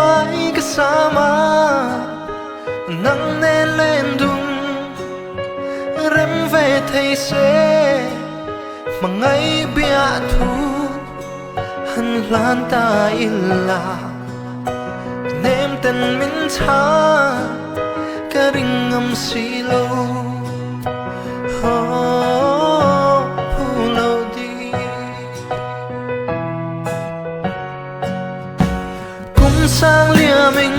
Mai ka sama nang nen len dun rem ve thei se hmangaih biahthu han hlan ta ila nem ten min chhan ka ring ngam si lo oh phu lo di. Kum sang liamin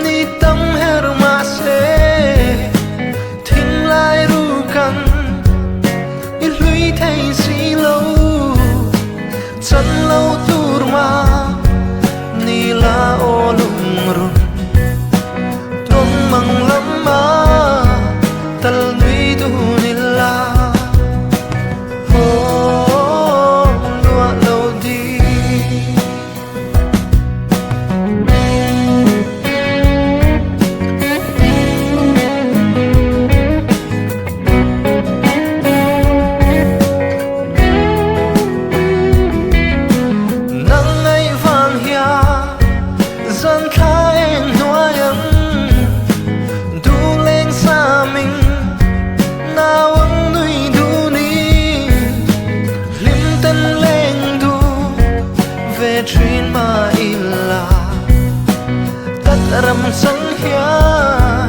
ni tam her ma se thinlai ru kan i hlui thei si lo chan lo tur ma ni la o lungrun tong mang lam ma tal nui du ni la oh lua lo di. Nang ngei vang hian zan thla eng hnuaiang du leng sa min nauang nui du ni hlim ten leng du ve thin ma ila tat ram chang hian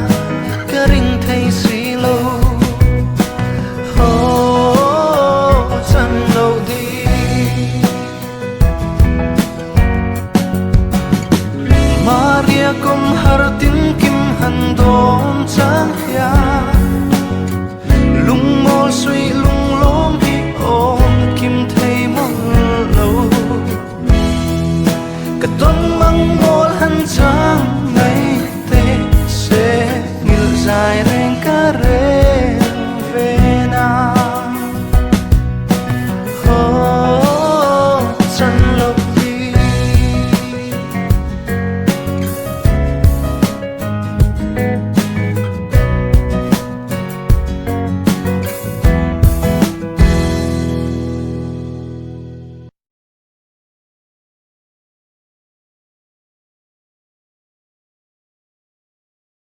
ka ring thei si lo oh chan lo di. Maria kum har tin kim han dawm chang hian lungmawl sui lunglawm hi aw kim thei mawlh lo ka tawn mang mawl han chang.